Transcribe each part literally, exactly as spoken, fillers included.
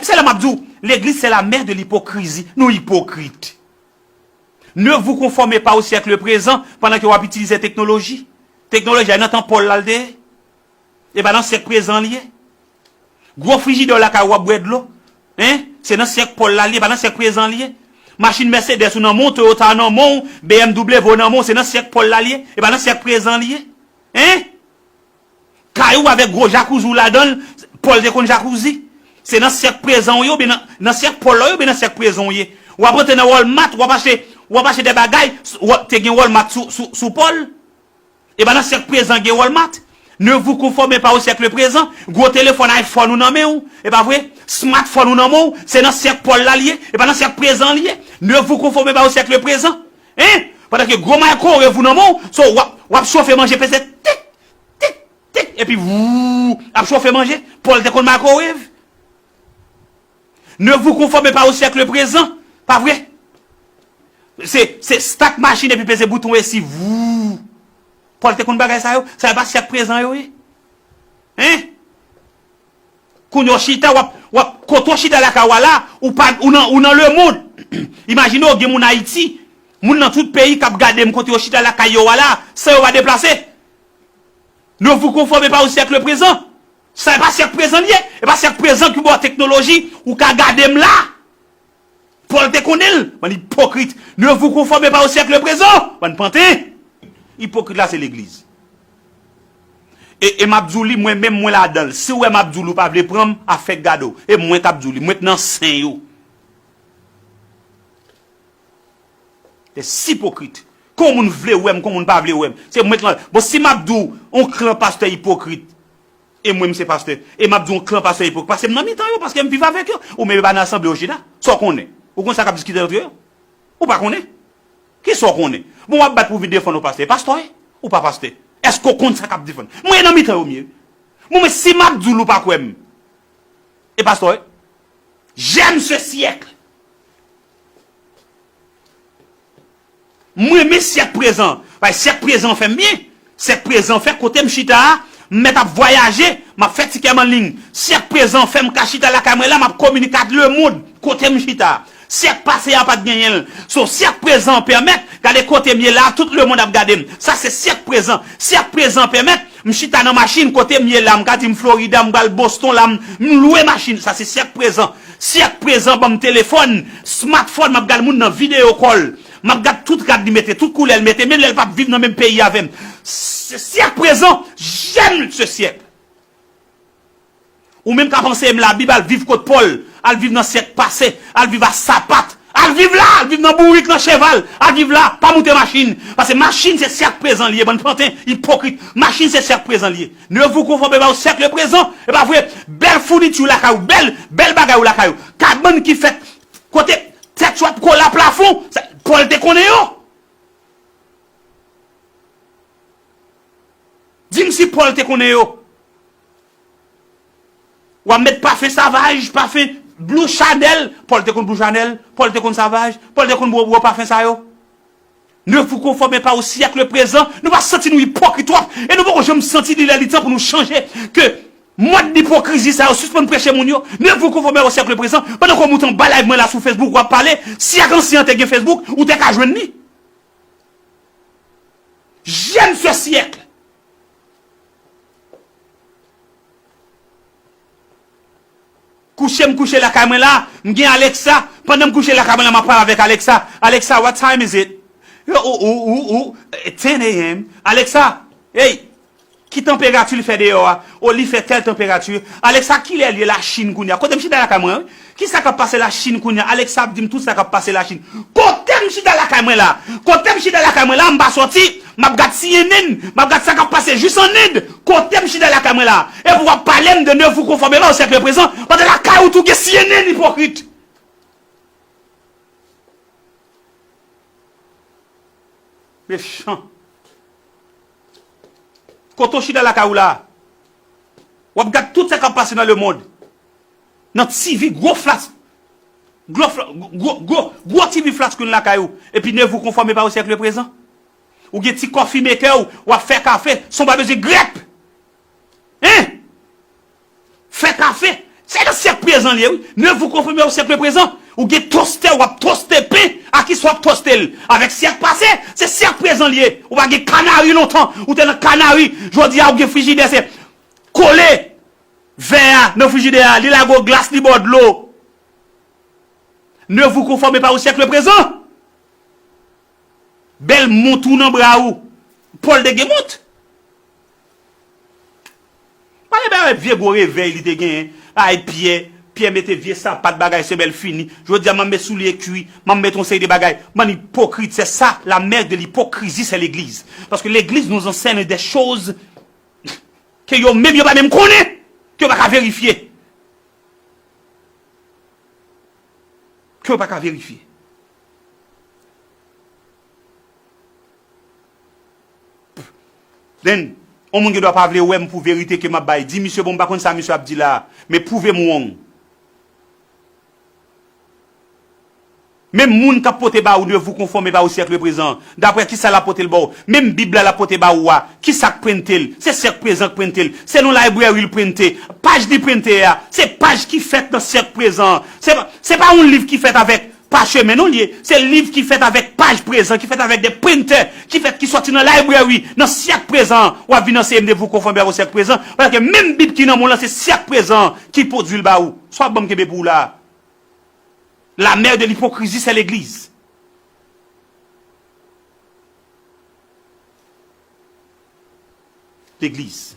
Se la m ap di w, l'église c'est la mère de l'hypocrisie. Nou ipokrit. Ne vous conformez pas au siècle présent pandan ke w ap itilize teknoloji. Teknoloji a nan tan Pòl la l te ye. E pa nan syèk prezan l ye. Gwo frijidè w lakay ou w ap bwè dlo. Hein? Se nan syèk Pòl la l ye, pa nan syèk prezan l ye. Machin Mercedes ou nan men w, Toyota nan men w, B M W nan men w, se nan syèk Pòl la l ye, e pa nan syèk prezan l ye. Hein? Kay ou avèk gwo jakouzi w ladan l, Pòl te konn jakouzi. Se nan syèk prezan w ye, oubyen nan, nan syèk Pòl la w ye, oubyen nan syèk prezan w ye. W ap antre nan Walmart, w ap achte, w ap achte de bagay, w ap, te gen Walmart sou, sou, sou Pòl. E pa nan syèk prezan gen Walmart. Ne vous conformez pas au siècle présent. Gwo telefòn iPhone ou nan men w, e pa vre? Smartphone ou nan men w, se nan syèk Pòl la l ye, e pa nan syèk prezan l ye. Ne vous conformez pas au siècle présent. Hein? Pandan ke gwo microwave ou nan men w, so w ap, w ap chofe manje peze tik, tik, tik, epi wou, ap chofe manje. Pòl te konn microwave. Ne vous conformez pas au siècle présent. Pa vre? Se, se start machin epi peze bouton esi. Vou. Pòl te konn bagay sa yo. Sa yo pa syèk prezan yo ye. Hein? Kounye w chita, w ap, w ap, kote w chita lakay w a la, ou pa, ou nan, ou nan lemonn. Imajine w gen moun Ayiti, moun nan tout peyi k ap gade m kote yo chita lakay yo a la, san yo pa deplase. Ne vous conformez pas au siècle présent. Sa e pa syèk prezan l ye. E pa syèk prezan ki ba w teknoloji ou ka gade m la. Pòl te konnen l. Bann ipokrit. Ne vous conformez pas au siècle présent. Bann panten. Ipokrit la se legliz. E, e m ap di w li, mwen menm mwen ladan l. Si w wè m ap di w li, ou pa vle pran m, afè k gade w. E mwen k ap di w li. Mwen k nan sen yo. Des hypocrites. Kon moun vle wè m, kon moun pa vle wè m. Se mwen k lan. Bon, si m ap di w, on klan pastè ipokrit, e mwen m se pastè, e m ap di w on klan pastè ipokrit, paske m nan mitan yo, paske m viv avèk yo. Ou menm e pa nan asanble yo chita. Sa w konnen? Ou konn sa k ap diskite antre yo? Ou pa konnen? Kisa w konnen? Bon, w ap bat pou w vin defann yon pastè. E pastè w ye? Ou pa pastè? Èske w konn sa k ap defann? Mwen e nan mitan yo m ye. Bon, men si m ap di w, ou pa kwè m. E pastè w ye? J'aime ce siècle. M renmen syèk prezan. Paske syèk prezan fè m byen. Syèk prezan fè kote m chita a, m mèt ap vwayaje, m ap fè tikè m anliy. Syèk prezan fè m ka chita lakay mwen la, m ap kominike ak lemonn kote m chita a. Syèk pase a pa t genyen l. So, syèk prezan pèmèt, gade kote m ye la, tout lemonn ap gade m. Sa se syèk prezan. Syèk prezan pèmèt m chita nan machin kote m ye la, m ka di m Florida, m pral Boston la, m, m lwe machin. Sa se syèk prezan. Syèk prezan ban m telefòn, smartphone, m ap gade moun nan video call. M ap gade tout rad li mete, tout koulè l mete, menm lè l p ap viv nan menm peyi avè m. Se syèk prezan, j'aime ce siècle. Ou menm ka panse m Labib, al viv kot Pòl, al viv nan syèk pase, al viv a sapat, al viv la, al viv nan bourik, nan cheval, al viv la, pa moute machin. Paske machin se syèk prezan l ye, bann panten, ipokrit. Machin se syèk prezan l ye. Ne vous conformez pas au siècle présent. E pa vre, bèl founiti lakay ou, bèl, bèl bagay ou lakay ou. Kabann ki fèt kote tèt yo ap kole a plafon, sa, Pòl te konnen yo. Di m si Pòl te konnen yo. W ap met pafen savaj, pafen Blue Chanel. Pòl te konn Blue Chanel, Pòl te konn savaj, Pòl te konn bwè, bwè pafen sa yo. Ne vous conformez pas au siècle présent. Nou pa santi nou ipokrit twòp. E nou poko janm santi li lè li tan pou nou chanje. Ke mòd ipokrizi sa yo sispann preche moun yo. Ne vous conformez au siècle présent. Pandan ke w moute anba live mwen la sou Facebook, w ap pale. Si ak ansyen an te gen Facebook, ou te ka jwenn li. J'aime ce siècle. Kouche m kouche lakay mwen la, m gen Alexa. Pandan m kouche lakay mwen la, m ap pale avèk Alexa. Alexa, what time is it? Yo, ou, ou, ou, ou, eh, ten a m. Alexa, hey, ki tanperati l fè deyò a? O, li fè tèl tanperati. Alexa, kilè l ye Lachin kounye a? Kote m chita lakay mwen, wi. Kisa k ap pase Lachin kounye a? Alexa ap di m tout sa k ap pase Lachin. Kote m chita lakay mwen la? Kote m chita lakay mwen la, m pa sòti. M ap gad C N N, m ap gad sa k ap pase jis an End. Kote m chita lakay mwen la? Epi w ap pale m de ne vous conformez pas au siècle présent, pandan lakay ou tou gen C N N, ipokrit. Mechan. Kote w chita lakay ou la? W ap gad tout sa k ap pase nan lemonn. Nan T V gwo flat, gwo, gwo, gwo, gwo T V flat screen lakay ou. Epi ne vous conformez pas au siècle présent. Ou gen ti coffee maker ou, w ap fè kafe san w pa bezwen grèp. Hein? Fè kafe. Se nan syèk prezan li ye, wi. Ne vous conformez pas au siècle présent. Ou gen tostè, w ap toste pen. A kisa w ap toste l? Avèk syèk pase, se syèk prezan li ye. Ou pa gen kanari lontan. Ou te nan kanari. Jodi a, ou gen frijidè, se kole vè a nan frijidè a. Li lage w glas, li ba w dlo. Ne vous conformez pas au siècle présent. Bèl mont ou nan bra ou. Paul te gen mont. Pale bay vye gwo revèy li te genyen. Ay, Pyè, Pyè mete vye sapat, bagay, semèl fini. Jodi a, m ap met soulye kwi, m ap met yon seri de bagay. Bann ipokrit, c'est ça, la mère de l'hypocrisie, c'est l'église. Parce que l'église nous enseigne des choses ke yo menm, yo pa menm konnen, ke yo pa ka verifye. Ke yo pa ka verifye. Then, yon moun gen dwa pa vle wè m pou verite ke m ap bay. Di misye, bon, m pa konn sa misye ap di la, men pwouve m wrong. Menm moun k ap pote ba ou ne vous conformez pas au siècle présent, daprè kisa l ap pote l ba ou? Menm Bib la l ap pote ba ou a, kisa k prente l? Se syèk prezan k prente l. Se nan library l prente. Paj li prente a, se paj ki fèt nan syèk prezan an. Se pa, se pa yon liv ki fèt avèk pachemen non l ye. Se liv ki fèt avèk paj prezan, ki fèt avèk de printè, ki fèt, ki sòti nan library, nan syèk prezan an. W ap vin anseye m ne vous conformez pas au siècle présent, paske menm Bib ki nan men w lan, se syèk prezan an ki pwodui l ba ou. Sa w ap ban m kenbe pou ou la a? La mère de l'hypocrisie, c'est l'église. Legliz.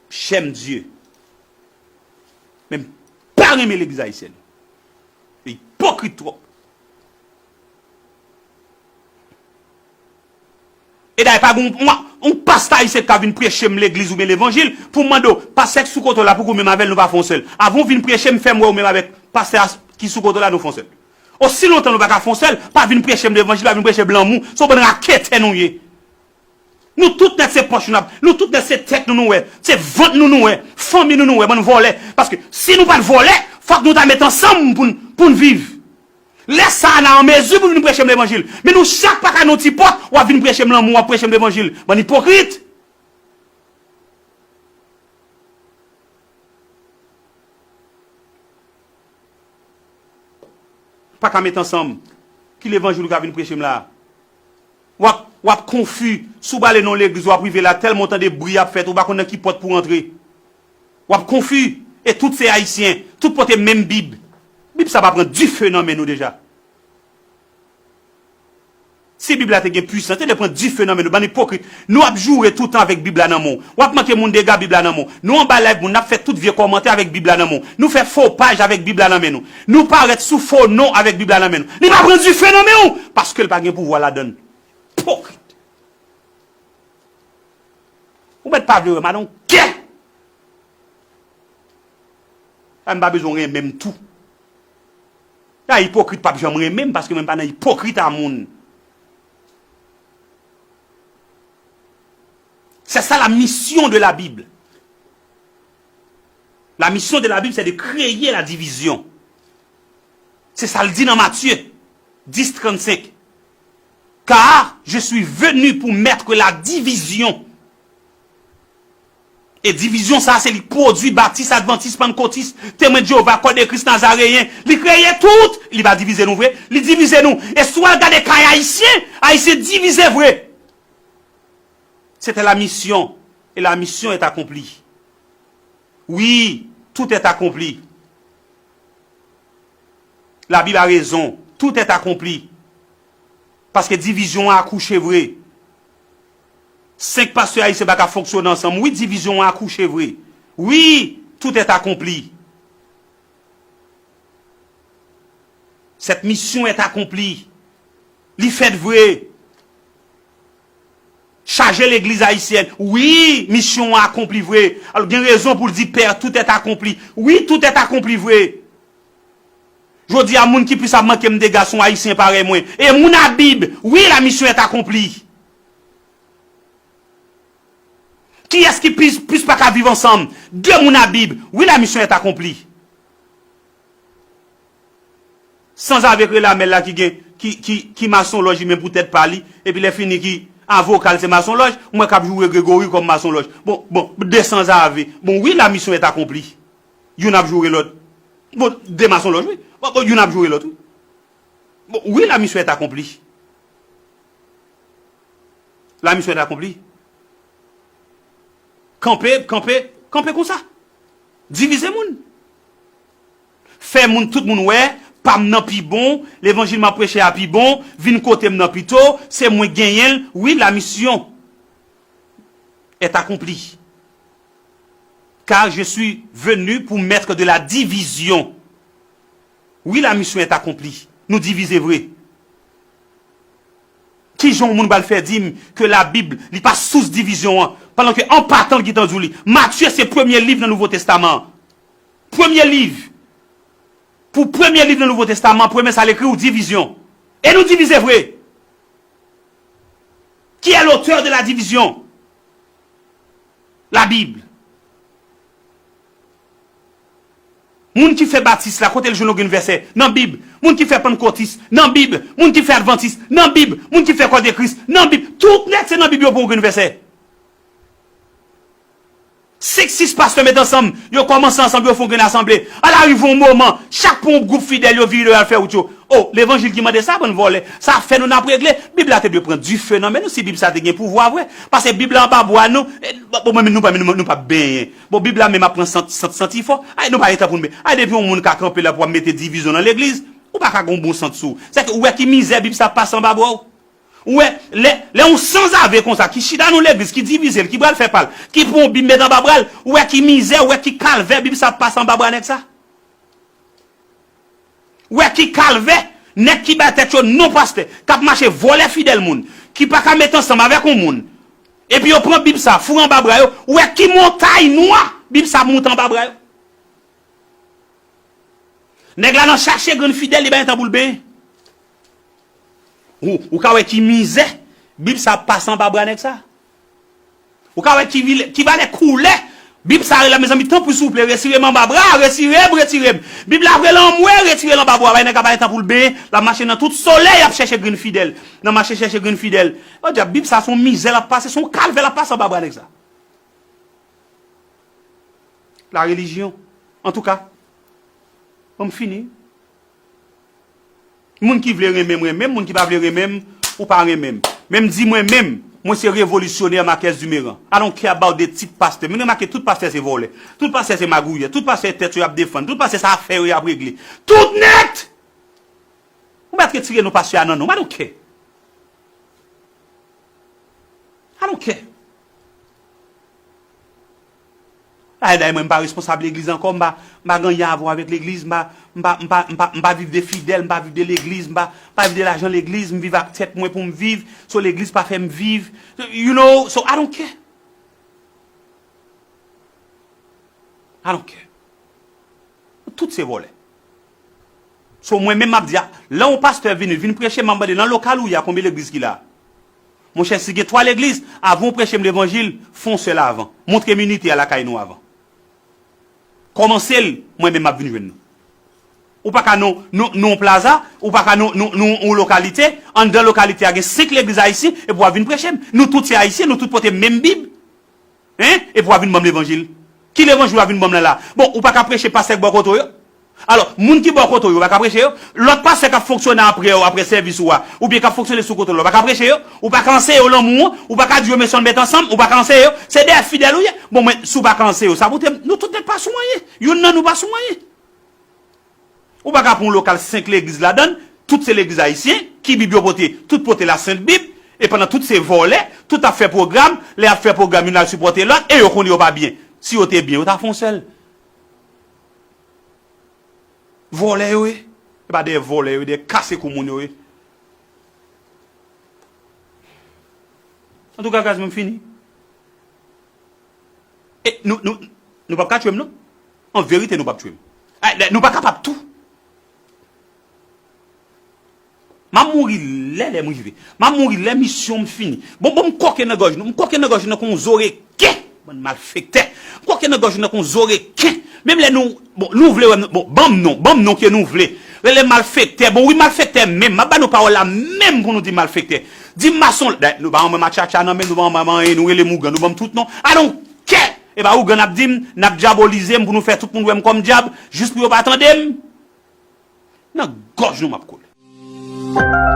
J'aime Dieu. Men m pa renmen legliz ayisyèn. Yo ipokrit twòp. E dayè, pa gen yon, yon pastè ayisyen k ka vin preche m legliz oubyen levanjil pou m mande w, pastè ki sou kote w la, pou ou menm avè l, nou pa fè yon sèl. Avan w vin preche m, fè m wè ou menm avèk pastè a ki sou kote w la, nou fè yon sèl. Osi lontan nou pa ka fè yon sèl, pa vin preche m levanjil, pa vin preche m lanmou, se yon bann raketè nou ye. Nou tout nèt se pòch nou ap, nou tout nèt se tèt nou nou wè, se vant nou nou wè, fanmi nou nou wè, bann vòlè. Paske si nou pa t vòlè, fòk nou ta met ansanm pou n, pou n viv. Lè sa a, n a an mezi pou vin preche m levanjil. Men nou chak pa ka nan yon ti pòt, w ap vin preche m lanmou, w ap preche m levanjil. Bann ipokrit! Pa ka met ansanm. Ki levanjil ou ka vin preche m la a? W ap, w ap konfi. Si w prale nan yon legliz, w ap rive la, tèlman w tande bri ap fèt, ou pa konn nan ki pòt pou w rantre. W ap konfi. E tout se ayisyen. Tout pote menm Bib. Bib sa pa pran dife nan men nou deja. Si Bib la te gen pwisans, te dwe pran dife nan men nou, bann ipokrit. Nou ap joure toutan avèk Bib la nan men w. W ap manke moun dega, Bib la nan men w. Nou anba live moun, n ap fè tout vye kòmantè avèk Bib la nan men w. Nou fè fo paj avèk Bib la nan men nou. Nou parèt sou fo non avèk Bib la nan men nou. Li pa pran dife nan men w, paske l pa gen pouvwa ladan l. Ipokrit. Ou mèt pa vle wè m, I don't care. A, m pa bezwen w renmen m tou. A, ipokrit p ap janm renmen m, paske mwen pa nan ipokrit a moun. C'est ça la mission de la Bible. La mission de la Bible, c'est de créer la division. Se sa l di nan Matye dis trannsenk. Car je suis venu pour mettre la division. E divizyon sa a, se li k pwodui Batis, Advantis, Pannkotis, Temwen de Jewova, Kò de Kris Nazareyen. Li kreye tout. Li pa divize nou vre. Li divize nou. E si w al gade kay ayisyen, ayisyen divize vre. C'était la mission, et la mission est accomplie. Oui, tout est accompli. La Bible a raison, tout est accompli. Paske divizyon an akouche vre. Senk pastè ayisyen pa ka fonksyone ansanm. Wi, divizyon an akouche vre. Wi, tout est accompli. Cette mission est accomplie. Li fèt vre. Chaje legliz ayisyèn. Wi, misyon an akonpli vre. Alò, gen rezon pou l di, Pè, tout est accompli. Wi, tout est accompli vre. Jodi a, moun ki plis ap manke m dega se yon ayisyen parèy mwen. E moun a Bib. Wi, la mission est accomplie. Kiyès ki plis, plis pa ka viv ansanm? De moun a Bib. Wi, la mission est accomplie. Sanzave k rele Amèl la ki gen, ki, ki, ki masonlòj li menm pou tèt pa li, epi lè fini ki, Avoka l se masonlòj, m wè k ap joure Grégory kòm masonlòj. Bon, bon, de sanzave. Bon, wi, la mission est accomplie. Youn ap joure lòt. Bon, de masonlòj, wi. Bon, bon, youn ap joure lòt, wi. Bon, wi, la mission est accomplie. La mission est accomplie. Kanpe, kanpe, kanpe konsa. Divize moun. Fè moun, tout moun wè, pa m nan pi bon, levanjil m ap preche a pi bon, vin kote m nan pito, se mwen genyen l. Wi, la mission est accomplie. Car je suis venu pour mettre de la division. Wi, la mission est accomplie. Nou divize vre. Kijan yon moun pral fè di m ke Labib, li pa sous divizyon an, pandan ke an patan l gentan di w li? Matye se premye liv nan Nouvo Testaman an. Premye liv. Pou premye liv nan Nouvo Testaman, premye sa l ekri w divizyon. E nou divize vre. Qui est l'auteur de la division? La Bible. Moun ki fè batis la, kote l jwenn yon grenn vèsè? Nan Bib. Moun ki fè pannkotis? Nan Bib. Moun ki fè advantis? Nan Bib. Moun ki fè kò de Kris? Nan Bib. Tout nèt se nan Bib yo pran yon grenn vèsè. Senk, sis pastè met ansanm, yo kòmanse ansanm, yo fè yon grenn asanble. Ala rive yon moman, chak pou yon gwoup fidèl, yo vire, yo al fè wout yo. O, levanjil ki mande sa, bann vòlè. Sa fè nou n ap regle. Bib la te dwe pran dife nan men nou si Bib sa te gen pouvwa vre. Paske Bib la anba bwa nou. E, bon, bon, mwen, nou pa, nou, nou pa benyen. Bon, Bib la menm ap pran sant, sant, santifò. Ay, nou pa gen tan pou nou benyen. Ay, depi yon moun ka kanpe la pou ap mete divizyon nan legliz, ou pa ka gen yon bon sant sou ou. Sèke ou wè ki mizè Bib sa ap pase anba bra w. Ou wè, lè, lè yon sanzave konsa ki chita nan legliz, ki divize l, ki pral fè pa l, ki pran yon Bib met anba bra l, ou wè ki mizè, ou wè ki kalvè Bib sa ap pase anba bra nèg sa. Ou wè ki kalvè, nèg ki bay tèt yo non pastè, k ap mache vòlè fidèl moun, ki pa ka met ansanm avèk yon moun. Epi yo pran Bib sa, foure anba bra yo, ou wè ki montay nwa Bib sa ap moute anba bra yo. Nèg la nan chache grenn fidèl, li pa gen tan pou l benyen. Ou, ou ka wè ki mizè Bib sa ap pase anba bra nèg sa. Ou ka wè ki, ki valè koulè Bib sa rele la, mezanmi, tanpri souple, retire m anba bra, retire m, retire m. Bib la rele anmwe, retire l anba bra, bay nèg la pa gen tan pou l benyen, l ap mache nan tout solèy, ap chèche grenn fidèl. Nan mache chèche grenn fidèl. O dyab, Bib sa se yon mizè l ap pase, se yon kalvè l ap pase anba bra nèg sa. La religion. Antouka, ban m fini. Moun ki vle renmen m, renmen m. Moun ki pa vle renmen m, ou pa renmen m. Men m di mwen menm, mwen se revolisyonè Marquez Dumeran. I don't care about the type pastè. Men remake, tout pastè se vòlè. Tout pastè se magouyè. Tout pastè tèt yo y ap defann. Tout pastè se afè yo y ap regle. Tout nèt! Ou mèt retire non pastè a nan non m. I don't care. I don't care. Ay, dayè mwen, m pa responsab legliz ankò, m pa, m pa gen anyen a wè avèk legliz, m pa, m pa, m pa, m pa, m pa viv de fidèl, m pa viv de legliz, m pa, m pa viv de lajan legliz, m viv ak tèt mwen pou m viv, so legliz pa fè m viv, you know, so I don't care. I don't care. Tout se vòlè. So mwen menm m ap di a, lè yon pastè vini, vin preche, m ap mande nan lokal ou ye a, konbyen legliz ki la? Monchè, si gen twa legliz, avan w preche m levanjil, fè yon sèl avan. Montre m inite a lakay nou avan. Kòmanse l, mwen menm m ap vin jwenn nou. Ou pa ka nan, nan, nan yon plaza, ou pa ka nan, nan, nan yon lokalite, anndan lokalite a gen senk legliz ayisyen, epi w ap vin preche m. Nou tout se ayisyen, nou tout pote menm Bib. Hein? Epi w ap vin ban m levanjil. Ki levanjil w ap vin ban m la la? Bon, ou pa ka preche pastè k bò kote w yo? Alò, moun ki bò kote w yo, ou pa ka preche yo? Lòt pastè k ap fonksyone apre w, apre sèvis ou a, oubyen k ap fonksyone sou kote w la, ou pa ka preche yo? Ou pa ka anseye yo lanmou an? Ou pa ka di yo men sa n met ansanm? Ou pa ka anseye yo? Se dèyè fidèl ou ye? Bon, mwen, si w pa ka anseye yo, sa pote m, nou tout nèt pa sou anyen. Youn nan nou pa sou anyen. Ou pa ka pran yon lokal senk legliz ladann, tout se legliz ayisyen, ki Bib yo pote? Tout pote la sent Bib, e pandan tout se vòlè, tout ap fè pwogram, lè y ap fè pwogram, youn al sipòte lòt, e yo konnen yo pa byen. Si yo te byen, yo ta fè yon sèl. Vòlè yo ye. E pa dèyè vòlè yo ye, dèyè kase kou moun yo ye. Antouka, guys, mwen fini. E nou, nou, nou p ap ka tchwe m, non. An verite, nou p ap tchwe m. Ay, lè, nou pa kapab tou. M ap mouri lè, lè m rive. M ap mouri lè misyon m fini. Bon, bon, m kòke nan gòj nou. M kòke nan gòj nou kon zoreken. Bann malfektè. M kòke nan gòj nou kon zoreken. Menm lè nou, bon, nou vle wè m, bon, ban m non, ban m non ke nou vle. Rele malfektè. Bon, wi, malfektè menm. M ap ba nou pawòl la menm pou nou di malfektè. Di m mason, dayè, nou pa ban mwen matchatcha nan men, nou pa ban mwen anyen, nou rele m ougan, nou ban m tout non. I don't care! E pa ougan n ap di m, n ap dyabolize m pou nou fè tout moun wè m kòm dyab, jis pou yo pa tande m. Nan gòj nou m ap kole.